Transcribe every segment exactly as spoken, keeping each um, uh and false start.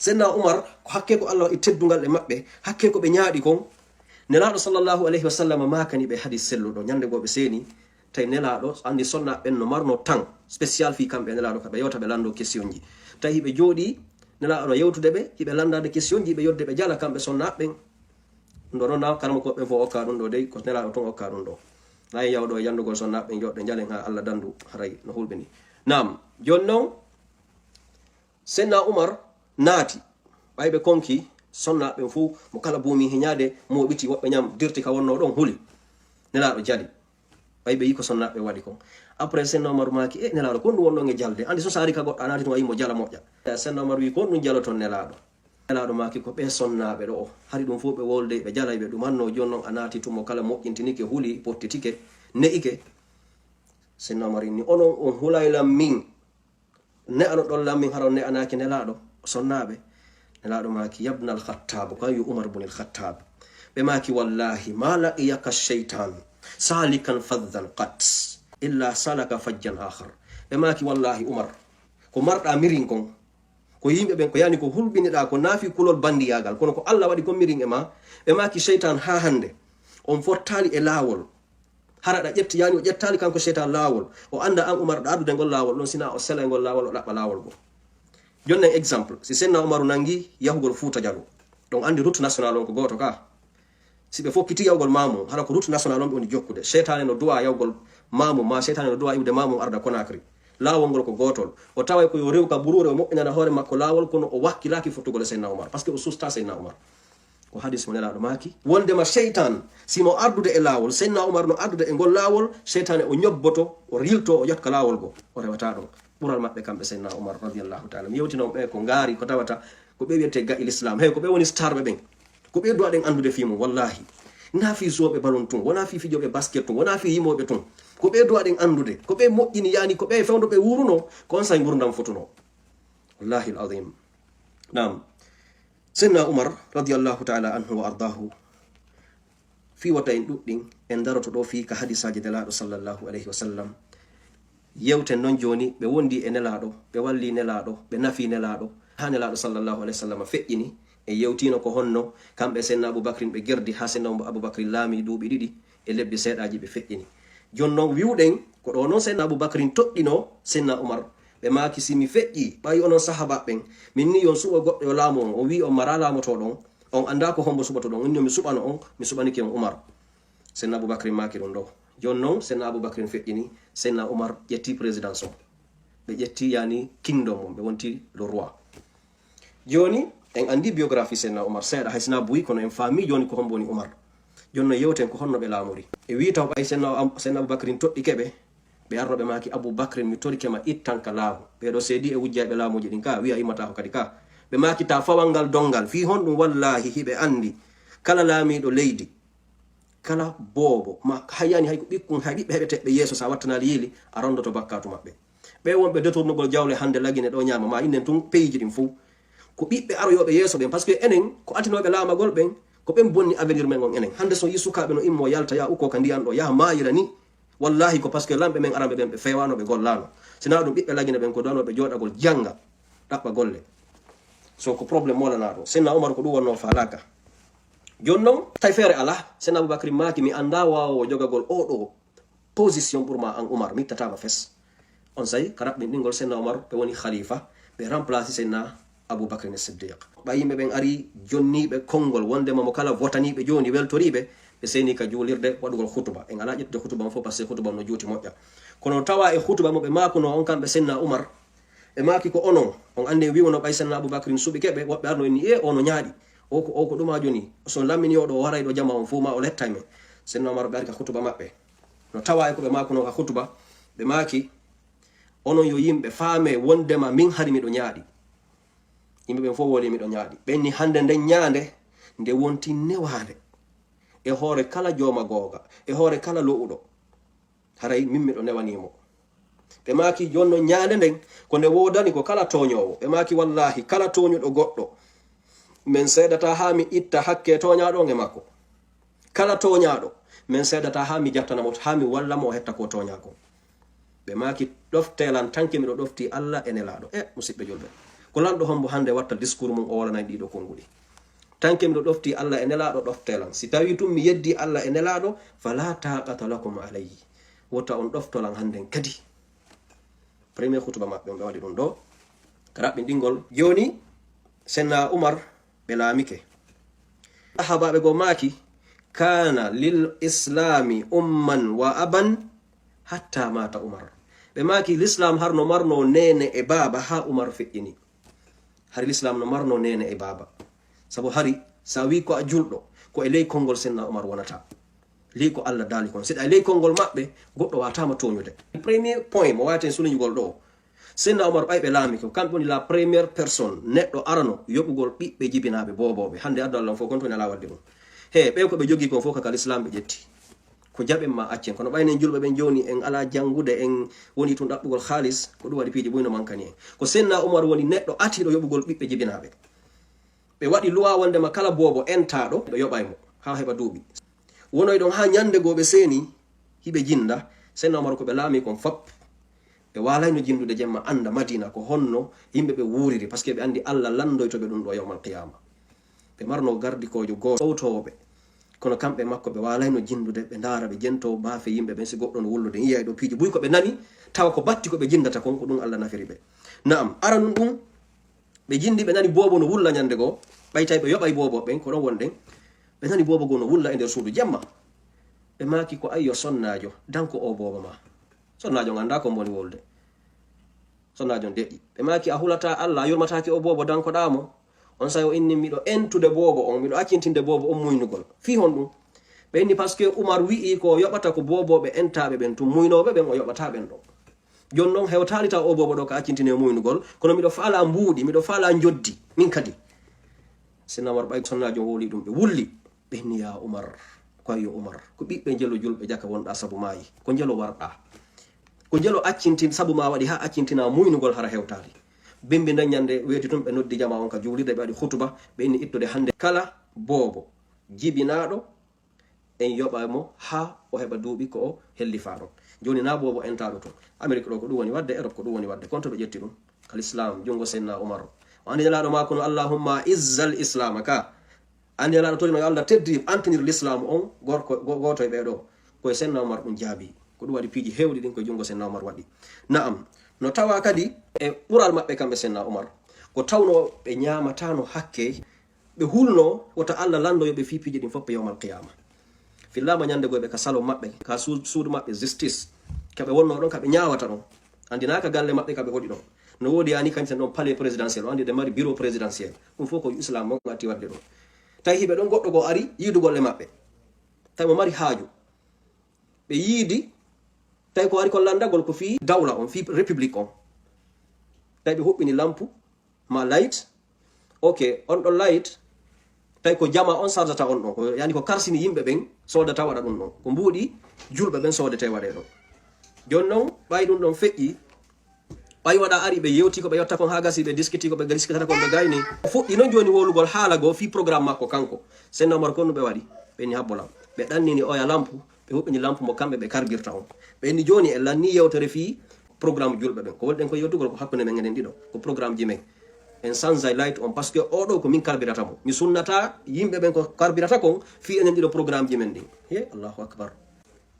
Senna Umar, ko hakke ko Allah waɗi teddungal e maɓɓe, hakke ko ɓe ñaaɗi kon. Nelaaɗo sallallahu alayhi wa sallam maakani ɓe hadis selluɗo, ñande goo ɓe seeni, tawi Nelaaɗo anndi sonnaaɓe ɓen no marno temps spécial fii kamɓe e Nelaaɗo, ka ɓe yewta ɓe lanndoo questionji. Tawi hiɓe jooɗii, Nelaaɗo no yewtude ɓe, hiɓe lanndaade questionji, hiɓe yodde ɓe jala kamɓe sonnaaɓe ɓen. Ɗum ɗoo noon, na karamokooɓe ɓen fof okka ɗum ɗoo dey, ko Nelaaɗo tun okka ɗum ɗoo. Na en yaw ɗoo e yanndugol sonnaaɓe ɓen, yo ɓe njalen haa Allah danndu, haray no hulɓini. Naam, jooni noon, Senna Umar naati, ɓay ɓe konki sonnaaɓe ɓen fof, mo kala buumi hiñaade, mooɓiti, woɓɓe ñam dirti ka wonnoo ɗon, huli. Nelaaɗo jali. Ɓay ɓe yii ko sonnaaɓe waɗi kon. Après, Senna Umar maaki, "E, Nelaaɗo, kon ɗum wonno e jalde? Anndi so saari ka goɗɗo, a naati tun a yii mo jala moƴƴa." Senna Umar wi'i, "Kon ɗum jaloton Nelaaɗo." Nelaaɗo maaki, "Ko ɓee sonnaaɓe ɗoo, hari ɗum fof ɓe wolde, ɓe jalay ɓe ɗumanno, jooni noon a naati tun mo kala moƴƴintinike, huli, pottitike, ne'ike." Senna Umar inni, "Onon on hulay lan min. Ne'ano ɗon lan min, hara on ne'anaaki Nelaaɗo, sonnaaɓe." Nelaaɗo maaki, "Yabnal Khattab," ko yo Umar bunil Khattab. Ɓe maaki, "Wallahi, ma laqiyaka shaytan salikan faddan qat, illa salaka fajjan akhar." Ɓe maaki, "Wallahi, Umar, ko marɗa mirin kon, ko yimɓe ɓen, ko yani ko hulɓiniɗa, ko naafi kulol bandiyaagal, kono ko Allah waɗi kon mirin e ma." Ɓe maaki, "Shaytan haa hannde, on fottaali e laawol. Hara ɗa ƴetti, yani o ƴettaali kanko seytaan laawol. O annda an Umar ɗa addude ngol laawol ɗon, sina o sela e ngol laawol, o ɗaɓɓa laawol goo." Jonnen exemple, si Senna Umaru nangi yahugol Fuuta Jaloo, ɗon anndi route nationale on ko gooto ka. Si ɓe fokkiti yahugol Maamum, hara ko route nationale on ɓe woni jokkude. Seytaane no duwa yahugol Maamum, ma seytaane no duwa iwde Maamum arda Conakry. Laawol ngol ko gootol. O taway ko yo rew ka buruure, o moƴƴinana hoore makko laawol, kono o wakkilaaki fottugol e Senna Umar, parce que o susta Senna Umar. Ko hadis mo Nelaaɗo maaki, wondema seytaan, si mo ardude e laawol, Senna Umar no ardude e ngol laawol, seytaane o ñobboto, o rilto, o ƴatta laawol goo, o rewata ɗon. Ɓural maɓɓe kamɓe Senna Umar radiyallahu ta'ala. Mi yewtina on ɓe ko ngaari, ko tawata ko ɓe wiyete ga'i l'islam. Hey, ko ɓe woni star ɓe ɓen. Ko ɓe duwaɗen anndude fii mum, wallahi. Na fii suwooɓe balon tun, wona fii fijooɓe basket tun, wona fii yimooɓe tun. Ko ɓe duwaɗen anndude, ko ɓe moƴƴini, yani ko ɓe fewndo ɓe wuuruno, ko on say ngurdam fotuno. Wallahi al-azim. Naam. Senna Umar radiyallahu ta'ala anhu wa ardaahu, fii wota en ɗuɗɗin, en daroto ɗoo fii ka hadisaaji Nelaaɗo sallallahu alayhi wa sallam. Yewten non jooni, ɓe wondi e Nelaaɗo, ɓe walli Nelaaɗo, ɓe nafi Nelaaɗo, haa Nelaaɗo sallallahu alayhi wa sallam feƴƴini. En yewtiino ko honno kamɓe Senna Abu Bakrin ɓe gerdi haa Senna Abu Bakrin laami duuɓi ɗiɗi e lebbi seeɗaaji ɓe feƴƴini. Jooni non wiwɗen, ko ɗoo non Senna Abu Bakrin toɗɗinoo Senna Umar. Ɓe maaki, "Si mi feƴƴii, ɓay onon sahaabaaɓe ɓen, min ni yon suɓo goɗɗo yo laamu on, o wi'i on maraa laamotooɗo on, on anndaa ko hombo suɓotoɗon, on ni yo mi suɓano on, mi suɓanike on Umar." Senna Abu Bakrin maaki ɗum ɗoo. Jooni non, Senna Abu Bakrin feƴƴini, Senna Umar ƴetti présidence on. Ɓe ƴetti, yani, kingdom on, ɓe wonti le roi. Jooni, en anndi biographie Senna Umar seeɗa, hay sina buy, kono en faami jooni ko hombo woni Umar. Jooni non yewten ko honno ɓe laamori. E wii taw ɓay Senna Am-, Senna Abu Bakrin toɗɗike ɓe, ɓe arno ɓe maaki Abu Bakrin, mi torike ma ittan ka laamu. Ɓee ɗoo seedi e wujjayɓe laamuuji ɗin ka, wi'a immata ko kadi ka. Ɓe maaki ta fawal ngal donngal, fii honɗum wallahi hiɓe anndi kala laamiiɗo leydi, kala boobo, ma hay yani hay ko ɓikkun, hay ɓiɓɓe heɓeteɓe yeeso, sa wattanaali yiili, a rondoto bakkaatu maɓɓe. Ɓe wonɓe detournugol jawle hannde lagine ɗoo ñaama, ma innen tun peyiiji ɗin fow. Ko ɓiɓɓe aroyooɓe yeeso ɓen, parce que enen ko altinooɓe laamagol ɓen, ko ɓen bonni avenir men on enen. Hannde so yi sukaaɓe no immoo yalta, yaha ukkoo ka ndiyan ɗoo, yaha maayira ni. Wallahi ko parce que lamɓe men aranɓe ɓen ɓe feewaano, ɓe gollaano. Sina ɗum ɓiɓɓe lagine ɓen ko duwanooɓe jooɗagol jannga, ɗaɓɓa golle. So ko problème molanaa ɗoo. Senna Umar ko ɗum wonnoo faalaaka. Jooni non, tawi feere alaa, Senna Abu Bakri maaki, mi anndaa waawoowo jogagol oo ɗoo position ɓurma an Umar, mi ittataama fes. On say, ka raɓɓinɗingol Senna Umar, ɓe woni khalifa, ɓe remplace Senna Abu Bakri Siddiq. Ɓay yimɓe ɓen ari jonniiɓe konngol, wondema mo kala votaniiɓe jooni weltoriiɓe, ɓe seeni ka juulirde waɗugol khutuba. En alaa ƴettude khutuba on fof, parce que khutuba on no juuti moƴƴa. Kono tawa e khutuba mo ɓe maakunoo on kamɓe Senna Umar, ɓe maaki ko onon, on anndi en wi'uno ɓay Senna Abu Bakrin suɓike ɓe, woɓɓe arno en ni, "E, o no ñaaɗi. O ko, o ko ɗuma jooni, so lammini o ɗoo, o waray ɗoo jama on fof, ma o lettay men." Senna Umar ɓe ari ka khutuba maɓɓe. No tawa e ko ɓe maakunoo ka khutuba, ɓe maaki, "Onon yo yimɓe, faame wondema min hari miɗo ñaaɗi." Yimɓe ɓen fof woli miɗo ñaaɗi. Ɓen ni hannde nden ñaande nde wonti newaande e hoore kala jooma googa, e hoore kala lo'uɗo. Haray min miɗo newanii mo. Ɓe maaki, "Jooni non ñaande nden ko nde woodani ko kala tooñoowo." Ɓe maaki, "Wallahi, kala tooñuɗo goɗɗo, min seedataa haa mi itta hakke tooñaaɗo on e makko. Kala tooñaaɗo, min seedataa haa mi jattana mo, haa mi walla mo o hetta ko tooñaa kon." Ɓe maaki, "Ɗofte lan tanke miɗo ɗofti Allah e Nelaaɗo." E, musiɓɓe julɓe, Ko lanɗo hombo hannde watta discours mum o walanay ɗiɗo konnguɗi? Tanke miɗo ɗofti Allah e Nelaaɗo, ɗofte lan. Si tawi tun mi yeddi Allah e Nelaaɗo, fala taqata lakum alayhi. Wota on ɗofto lan hannden kadi. Premier khutuba maɓɓe on ɓe waɗi ɗum ɗo. Ka raɓɓinɗingol. Jooni, Senna Umar, ɓe laamike. Sahabaaɓe goo maaki, kana lil islami umman wa aban hatta mata Umar. Ɓe maaki, Lislaam har no marno neene e baaba haa Umar feƴƴini. Hari Lislaam no marno neene e baaba. Sabu hari, sa wi ko a julɗo, ko e ley konngol Senna Umar wonata. Ley ko Allah daali kon. Siɗa e ley konngol maɓɓe, goɗɗo waataama tooñude. Premier point mo waaweten soulignugol ɗo, Senna Umar ɓay ɓe laami ko, kamɓe woni la première personne, neɗɗo arano yoɓugol ɓiɓɓe jibinaaɓe boobooɓe. Hannde addu Allah on fof kon to ina laa waɗde ɗum. He, ɓe ko ɓe jogii kon fof ka, ka Lislaam ɓe ƴetti. Ko jaɓen ma accen. Kono ɓaynen julɓe ɓen jooni en alaa janngude, en woni tun ɗaɓɓugol haalis, ko ɗum waɗi piiji buy no mankani en. Ko Senna Umar woni neɗɗo atiiɗo yoɓugol ɓiɓɓe jibinaaɓe. Ɓe waɗi luwa wondema kala boobo entaaɗo, ɓe yoɓay mo haa heɓa duuɓi. Wonoy ɗon haa ñannde goo ɓe seeni, hiɓe jinnda. Senna Umar ko ɓe laami kon fop, ɓe waalayno jinndude jemma annda Madina ko honno yimɓe ɓe wuuriri, parce que ɓe anndi Allah lanndoyto ɓe ɗum ɗo yawmal qiyama. Ɓe marno gardikoojo gooto sowtoowo ɓe. Kono kamɓe makko ɓe waalayno jinndude, ɓe ndaara, ɓe jento baafe yimɓe ɓen, si goɗɗo no wullude. En yiyay ɗo piiji buy ko ɓe nani, tawa ko batti ko ɓe jinndata kon, ko ɗum Allah nafiri ɓe. Na'am, aranun ɗum, ɓe jinndi, ɓe nani boobo no wulla ñannde goo, ɓay tawi ɓe yoɓay boobo ɓen, ko ɗon wonɗen. Ɓe nani boobo goo no wulla e nder suudu jemma. Ɓe maaki ko, "Ayyo, sonnaajo, danko o boobo ma." Sonnaajo on anndaa ko mbo woni wolde. Sonnaajo on deƴƴi. Ɓe maaki, "A hulataa Allah, a yurmataake o boobo, dankoɗaa mo?" On saa'i o inni, "Miɗo entude boobo on, miɗo accintinde boobo on muynugol." Fii honɗum? Ɓe inni, "Parce que Umar wi'i ko o yoɓata ko boobooɓe entaaɓe ɓen tun, muynooɓe ɓen o yoɓataa ɓen ɗon. Jooni non hewtaali taw o boobo ɗo ka accintini e muynugol, kono miɗo faalaa mbuuɗi, miɗo faalaa njoddi, min kadi." Senna Umar ɓay sonnaajo on wowli ɗum, ɓe wulli. Ɓe inni, "Ya Umar, ko ayyo Umar, ko ɓiɓɓe njelo julɓe jaka wonɗaa sabu maayi, ko njelo warɗaa. Ko njelo accintin sabu maa waɗi haa accintinaa muynugol hara hewtaali." Bimbi nden ñannde weeti tun ɓe noddi jamaa on ka juulirde, ɓe waɗi hutuba, ɓe inni ittude hannde kala boobo jibinaaɗo en yoɓa mo haa o heɓa duuɓi ko o hellifaa ɗon. Jooni naa boobo entaaɗo tun. Amérique ɗo ko ɗum woni waɗde, Europe ko ɗum woni waɗde, kon to ɓe ƴetti ɗum. Ka Lislaam, junngo Senna Umar. O anndi Nelaaɗo maa kono, "Allahumma izzal Islama ka." Anndi Nelaaɗo torino yo Allah teddi, antinir Lislaam on, gorko, go-, gooto e ɓee ɗo. Ko e Senna Umar ɗum jaabi. Ko ɗum waɗi piiji heewɗi ɗin ko e junngo Senna Umar waɗi. Na'am, no tawa kadi e ɓural maɓɓe kamɓe Senna Umar, ko tawno ɓe ñaamataano hakke, ɓe hulno wota Allah lanndo yo ɓe fii piiji ɗin fof ɓe yawmal qiyama. Fillaama ñannde goo ɓe ka salon maɓɓe, ka su-, suudu maɓɓe justice, ka ɓe wonno ɗon, ka ɓe ñaawata ɗon. Anndinaaka galle maɓɓe ka ɓe hoɗi ɗon. No woodi yani kañum ɗon palais présidentiel, o anndi ɓe mari bureau présidentiel. Ɗum fof ko Islam on atti waɗde ɗum. Tawi hiɓe ɗon, goɗɗo goo ari yiidugol e maɓɓe. Tawi mo mari haaju. Ɓe yiidi, tawi ko ari ko lanndagol ko fii dawla on, fii république on. Tawi ɓe huɓɓini lampu, ma light. Ok, on ɗon light, tawi ko jama on sardata on ɗon. Ko, yani ko karsini yimɓe ɓen soodata waɗa ɗum ɗon. Ko mbuuɗi julɓe ɓen soodete waɗe ɗon. Jooni non, ɓay ɗum ɗon feƴƴi, ɓay waɗa ari ɓe yewti ko ɓe yotta kon haa gasi, ɓe diskiti ko ɓe diskitata kon ɓe gayni. O fuɗɗi non jooni wowlugol haala goo fii programme makko kanko. Senna Umar, ko honɗum ɓe waɗi? Ɓe inni habbo lam. Ɓe ɗannini oya lampu, ɓe huɓɓini lampu mo kamɓe ɓe karbirta on. Ɓe inni jooni en lanni yewtere fii programme julɓe ɓen. Ko woni ɗen ko yewtugol ko hakkunde men enen ɗiɗo. Ko programme ji men. En sanjay light on, parce que oo ɗoo ko min karbirata mo. Mi sunnataa yimɓe ɓen ko karbirata kon fii enen ɗiɗo programme ji men ɗin. He, Allahu Akbar.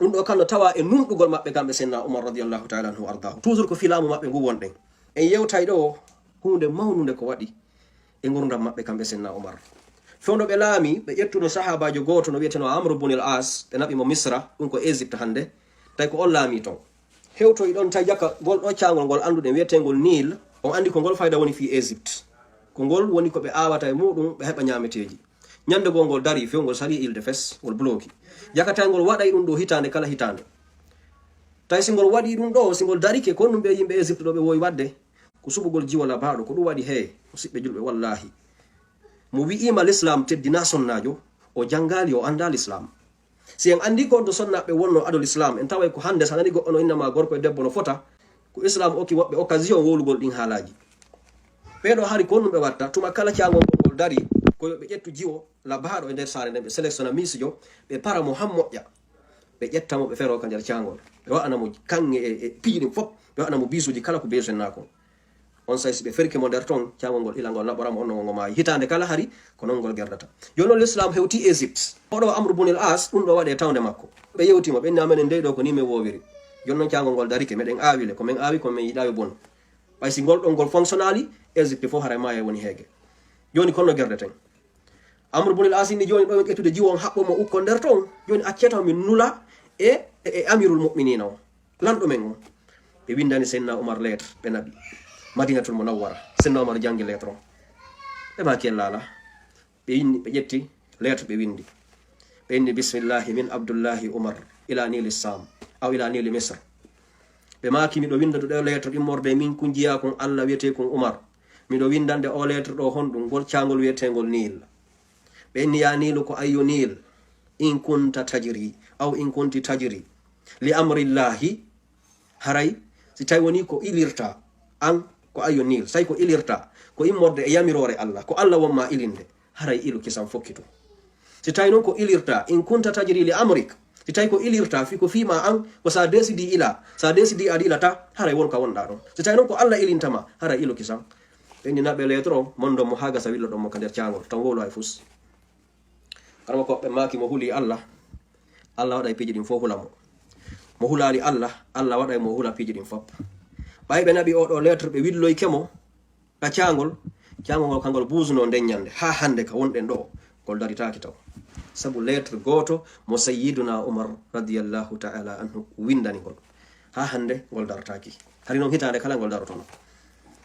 Ɗum ɗoo kan no tawa e nunɗugol maɓɓe kamɓe Senna Umar radiyallahu ta'ala anhu wa ardaahu. Toujours ko fii laamu maɓɓe ngu wonɗen. En yewtay ɗoo huunde mawnunde ko waɗi e ngurndan maɓɓe kamɓe Senna Umar. Fewndo ɓe laami, ɓe ƴettuno sahaabaajo gooto no wi'etenoo Amru bun al As, ɓe naɓi mo Misra, ɗum ko Égypte hannde, tawi ko on laami ton. Hewtoyi ɗon tawi jaka ngol ɗoo caangol ngol annduɗen wi'eteengol Nil, on anndi ko ngol fayda woni fii Égypte. Ko ngol woni ko ɓe aawata e muuɗum, ɓe heɓa ñaameteeji. Ñannde goo ngol darii, few ngol salii Île d'Éphès, ngol bloki. Jaka tawi ngol waɗay ɗum ɗoo hitaande kala hitaande. Tawi si ngol waɗii ɗum ɗoo, si ngol darike, ko honɗum ɓee yimɓe Égypte ɗoo ɓe woowi waɗde? Ko suɓugol jiwo labaaɗo, ko ɗum waɗi, hee, musiɓɓe julɓe, wallaahi. Mo wi'iima Lislaam teddinaa sonnaajo, o janngaali, o anndaa Lislaam. Si en anndii ko honto sonnaaɓe wonnoo ado Lislaam, en taway ko hannde so a nanii goɗɗo no inna ma gorko e debbo no fota, ko Islaam okki woɓɓe occasion wowlugol ɗin haalaaji. Ɓee ɗoo hari ko honɗum ɓe watta, tuma kala caangol ngol ngol darii, ko yo ɓe ƴettu jiwo labaaɗo e nder saare nden, ɓe sélectionna miisijo, ɓe para mo haa moƴƴa. Ɓe ƴetta mo, ɓe feroo ka nder caangol. Ɓe wa'ana mo kaŋŋe e, e piiji ɗin fof, ɓe wa'ana mo biisuuji kala ko beesu en naa kon. On say si ɓe ferki mo nder ton, caangol ngol ila ngol naɓora mo, on no ngo maayi. Hitaande kala hari, ko non ngol gerdata. Jooni non l'islam hewti Égypte. Oɗo Amru bunil As, ɗum ɗo waɗe tawde makko. Ɓe yewti mo, ɓe inni amen ndey ɗo ko ni men woowiri. Jooni non caangol ngol darike, meɗen aawile, ko men aawi, ko men yiɗaa yo bonu. Ɓay si ngol ɗon ngol fonctionnaali, Égypte fof haray maaye woni heege. Jooni kono gerdeten. Amru bunil As inni jooni ɗo en ƴettude jiwo on haɓɓo mo ukkon nder ton. Jooni accee taw min nula e, e, e Amirul Mu'minina on. Lanɗo men on. Ɓe windani Seydina Umar lettre, ɓe naɓi. Madinatul Munawwara. Seydina Umar jangi lettre on. Ɓe maaki en laala. Ɓe inni, ɓe ƴetti lettre ɓe windi. Ɓe inni bismillahi min Abdullahi Umar ila Nili Sam, aw ila Nili Misr. Ɓe maaki miɗo winda ɗo lettre immorde min kun jiya kun Allah wiyete kun Umar. Miɗo windande o lettre ɗo honɗum ngol caangol wiyeteengol Nil. Ɓe inni ya Nilu ko ayyo Nil. In kunta tajri, aw in kunti tajri. Li amrillahi, haray, si tawi woni ko ilirta, an, ko ayyo Nil, si tawi ko ilirta, ko immorde e yamiroore Allah, ko Allah won ma ilinde, haray ilu kisan fokkitu. Si tawi non ko ilirta, in kunta tajri li amrik, si tawi ko ilirta, fi ko fima an, ko sa desidi ila, sa desidi aɗa ilata, haray won ka wonɗa ɗon. Si tawi non ko Allah ilintama, haray ilu kisan. Ɓe inni naɓe lettre o, mondon mo haa gasa willo ɗon mo ka nder caangol, tan wowlo ay fus. Karama ko ɓe maaki mo huli Allah, Allah waɗay piiji ɗin fof hula mo. Mo hulaali Allah, Allah waɗay mo hula piiji ɗin fop. Ɓay ɓe naɓi oɗo lettre ɓe willoyke mo ka caangol, caangol ngol kangol buusuno nden ñande haa hannde ka wonɗen ɗo, ngol daritaaki taw. Sabu lettre gooto mo Sayyiduna Umar radiyallahu ta'ala anhu windani ngol. Haa hannde ngol dartaaki. Hari non hitaande kala ngol darotono.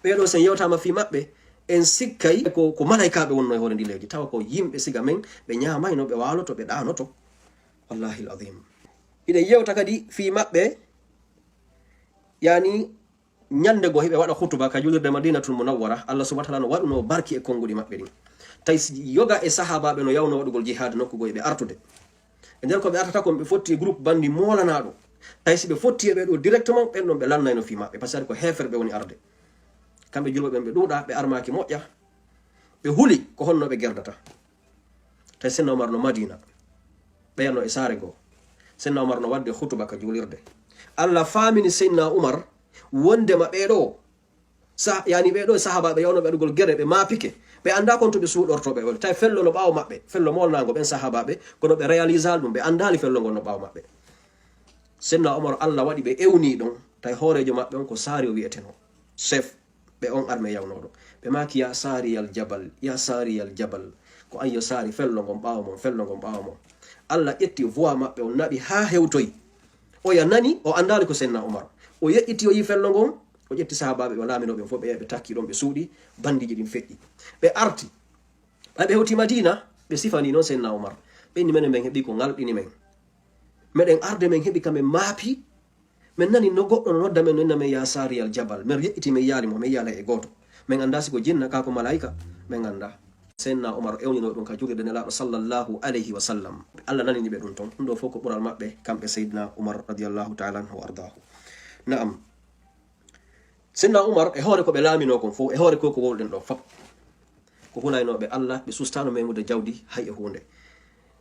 Ɓee ɗoo sen yewtaama fii maɓɓe, en sikkay ko, ko malaykaaɓe wonno e hoore ndi leydi, tawa ko yimɓe siga men, ɓe ñaamayno, ɓe waaloto, ɓe ɗaanoto. Wallahi al-azim. Hiɗen yewta kadi fii maɓɓe, yani, ñande goo hiɓe waɗa hutuba ka julirde Madinatul Munawwara, Allah subhanahu wa ta'ala no waɗuno barki e konnguɗi maɓɓe ɗin. Tawi si yoga e sahaabaaɓe no yawno waɗugol jihaad nokku goo, ɓe artude. E nder ko ɓe artata kon, ɓe fotti e groupe bandi moolanaaɗo. Tawi si ɓe fotti e ɓee ɗoo directement, ɓen ɗon ɓe lannayno fii maɓɓe, parce que ko heeferɓe woni arde. Kamɓe julɓe ɓen ɓe ɗuuɗa, ɓe armaaki moƴƴa, ɓe huli ko honno ɓe gerdata. Tawi Seydina Umar no Madina, ɓeya no e saare goo. Seydina Umar no waɗde hutuba ka juulirde. Allah faamini Seydina Umar wondema ɓee ɗoo, sa-, yani ɓee ɗoo e sahaabaaɓe yawnooɓe waɗugol gere, ɓe maapike. Ɓe anndaa kon to ɓe suuɗortoo ɓe woni. Tawi fello no ɓaawo maɓɓe, fello moolnaango ɓen sahaabaaɓe, kono ɓe réalisaali ɗum, ɓe anndaali fello ngon no ɓaawo maɓɓe. Seydina Umar, Allah waɗi ɓe ewnii ɗon, tawi hooreejo maɓɓe on ko Saari o wi'etenoo, chef ɓe on armée yawnooɗo. Ɓe maaki, "Ya Saari al Jabal, ya Saari al Jabal." Ko an yo Saari, fello ngon ɓaawo mon, fello ngon ɓaawo mon. Allah ƴetti voix maɓɓe on naɓi haa hewtoyi. Oya nani, o anndaali ko Seydina Umar. O yeƴƴiti o yii fello ngon, o ƴetti sahaabaaɓe ɓe o laaminoo ɓen fof, ɓe, ɓe takki ɗon, ɓe suuɗi, bandiiji ɗin feƴƴi. Ɓe arti. Ɓay ɓe hewti Madina, ɓe sifanii non Seydina Umar. Ɓe inni, "Menen men heɓi ko ngalɗini men. Meɗen arde men heɓi ka men maapi." Men nani no goɗɗo no nodda men, no inna men, "Ya Saari al Jabal." Men yeƴƴiti, men yaali mo, men yaalay e gooto. Men anndaa si ko jinna, kaa ko malaayika, men anndaa. Seydina Umar ewnino ɗum ka julirde Nelaaɗo sallallahu alayhi wa sallam. Allah nanini ɓe ɗum ton. Ɗum ɗoo fof ko ɓural maɓɓe, kamɓe Seydina Umar radiyallahu ta'ala anhu wa ardaahu. Na'am. Seydina Umar e hoore ko ɓe laaminoo kon fof, e hoore ko ko wowluɗen ɗoo fof. Ko hulaynooɓe Allah, ɓe sustaano memude jawdi hay e huunde.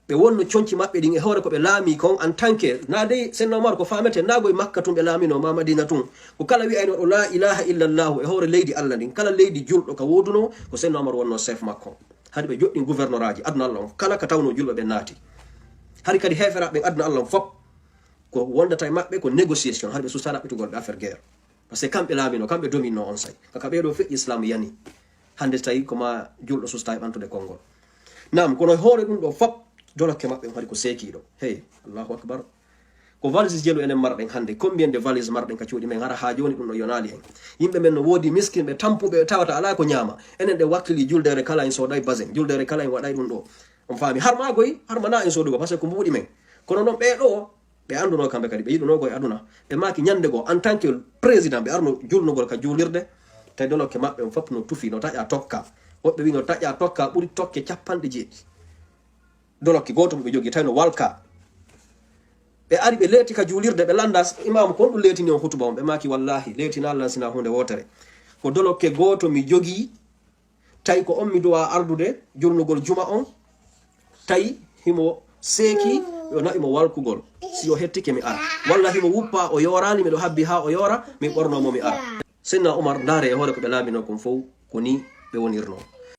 Ɓe wonno conci maɓɓe ɗin e hoore ko ɓe laamii kon en tant que, naa dey Seydina Umar ko faamete, naa ko e Makka tun ɓe laaminoo, maa Madina tun. Ko kala wi'aynooɗo laa ilaaha illallahu e hoore leydi Allah ndin, kala leydi julɗo ka woodunoo, ko Seydina Umar wonnoo chef makko. Hari ɓe joɗɗin gouvernoraaji aduna Allah on, kala ka tawnoo julɓe ɓen naati. Hari kadi heeferaaɓe ɓen aduna Allah on fof, ko wondata e maɓɓe ko négociation, hari ɓe sustaano ɗaɓɓitugol ɓe affaire guerre. Parce que kamɓe laaminoo, kamɓe dominnoo on say. Kaka ɓee ɗoo feƴƴi, Islam yani. Hannde so tawi ko ma julɗo susta e ɓantude konngol. Naam, kono e hoore ɗum ɗoo fop, dolokke maɓɓe on hari ko seekiiɗo. Hey, Allahu Akbar. Ko valise jelu enen marɗen hannde. Combien de valise marɗen ka cuuɗi men? Hara haa jooni ɗum ɗoo yonaali hen. Yimɓe men no woodi miskinɓe tampuɓe tawata alaa ko ñaama. Enen ɗe wakkili juldeere kala en sooday basin. Juldeere kala en waɗay ɗum ɗoo. On faami? Har ma goy, har ma na en soodugo, parce que ko mbuuɗi men. Kono non ɓee ɗoo, ɓe anduno kamɓe kadi, ɓe yiɗuno ko e aduna. Ɓe maaki ñande goo, en tant que président, ɓe arno julnugol ka juulirde, tawi dolokke maɓɓe on fof no tufi, no taƴa tokka. Woɓɓe wi no taƴa tokka ɓuri tokke capanɗe jeeɗiɗi. Dolokke gooto mo ɓe jogii, tawi no walka. Ɓe ari ɓe leeti ka juulirde, ɓe landa imaamu kon ɗum leetini on hutuba on. Ɓe maaki, "Wallahi, leetinaa lansina huunde wootere. Ko dolokke gooto mi jogii, tawi ko on mi duwaa ardude julnugol juma on, tawi himo seeki, yo naɓi mo walkugol, si o hettike mi ara. Walla himo wuppa, o yooraali, miɗo habbi haa o yoora, mi ɓornoo mo mi ara." Seydina Umar, ndaare e hoore ko ɓe laaminoo kon fow, ko nii ɓe wonirnoo.